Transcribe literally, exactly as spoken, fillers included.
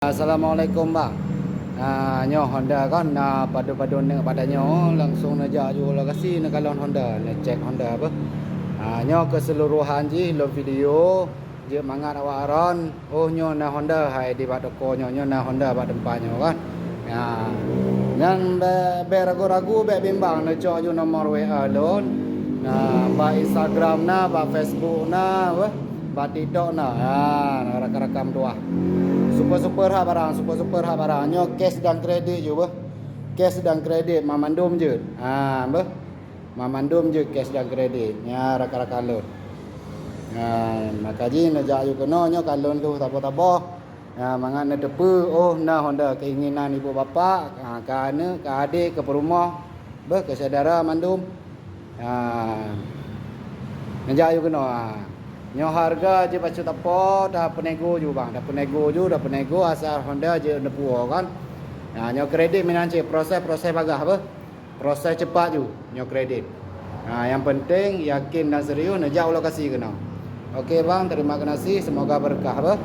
Assalamualaikum, Bang. Ah, nyoe Honda kan, na padum-padum neuk bak tanyoe, langsung neujak ju lokasi neukalon Honda, neucek Honda beuh. Ah, nyoe keseluruhan jih lôn video, jeuet mangat awak aron, oh nyoe na Honda hai di bak toko nyoe, nyoe na Honda bak teumpat nyoe kan. Ya. Nyan bèk, bèk ragu-ragu, bèk bimbang, neucok ju nomor W A lôn. Nah, bak Instagram na, bak Facebook na, weh, bak TikTok na. Ha, rakam-rakam tuah. Super-super that barang, super-super that barang. Nyoe cash dan kredit ju beuh. Cash dan kredit, mamandum jeuet. Ha, beuh. Mamandum jeuet cash dan kredit. Nyan rakan-rakan lôn. Ha, maka jih neujak ju keunoe nyoe ka lôn lheueh taboh-taboh. Ha, mangat neuteupeue, oh, na Honda keinginan ibu bapak, ha, keu aneuk, keu adék, keu peurumoh, beuh, keu syedara mandum. Ha, neujak ju keunoe, ha. Nyoe hareuga jih bacut tapo, tapeunego ju, Bang. Tapeunego ju, tapeunego asai Honda jeuet neupuwoe kan. Ha, nyoe kredit meunan cit, proses-proses bagaih beuh. Proses cepat ju, nyoe kredit. Ha, nyang penting yakin dan serius neujak u lokasi keunoe. Oke, Bang, terima kasih, semoga berkah beuh.